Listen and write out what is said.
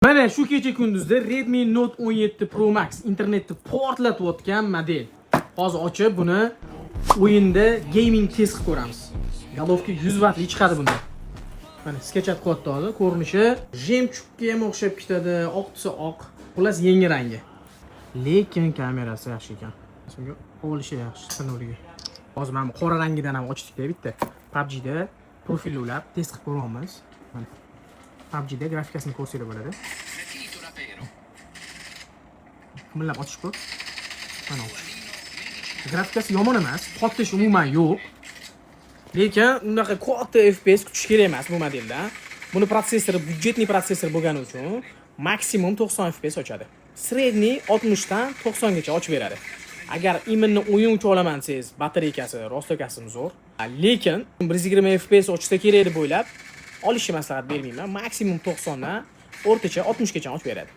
Mana shu kecha kunduzda Redmi Note 17 Pro Max, internetni portlatayotgan model. Hozir ochib, buni o'yinda gaming test qilib ko'ramiz. Головка 100 vattli chiqadi bunda. Mana, скачать qilyapti hozir. Ko'rinishi жемчуг ga ham o'xshab ketadi, oq desa oq. Xullas, yangi rangi. Lekin kamerasi yaxshi ekan. Shunga olishi yaxshi sinovligi. Hozir mana bu qora rangidan ham ochdik-da bitta. PUBG'da profilni ulab test qilib ko'ryapmiz. Mana. PUBG'da grafikasini ko'rsanglar bo'ladi. Qimillab ochish ko'r. Mana ochish. Grafikasi yomon emas, qotish umuman yo'q. Lekin unaqa katta FPS kutish kerak emas bu modelda. Buni protsessori бюджетный protsessor bo'lgani uchun maksimum 90 FPS ochadi. Средний 60 dan 90 gacha ochib beradi. Agar именно o'yin uchun olaman desangiz, batareykasi rostakasi zo'r. Lekin 120 FPS ochsa kerak deb o'ylab olishni maslahat bermayman. Maksimum 90 dan o'rtacha 60 gacha ochib beradi.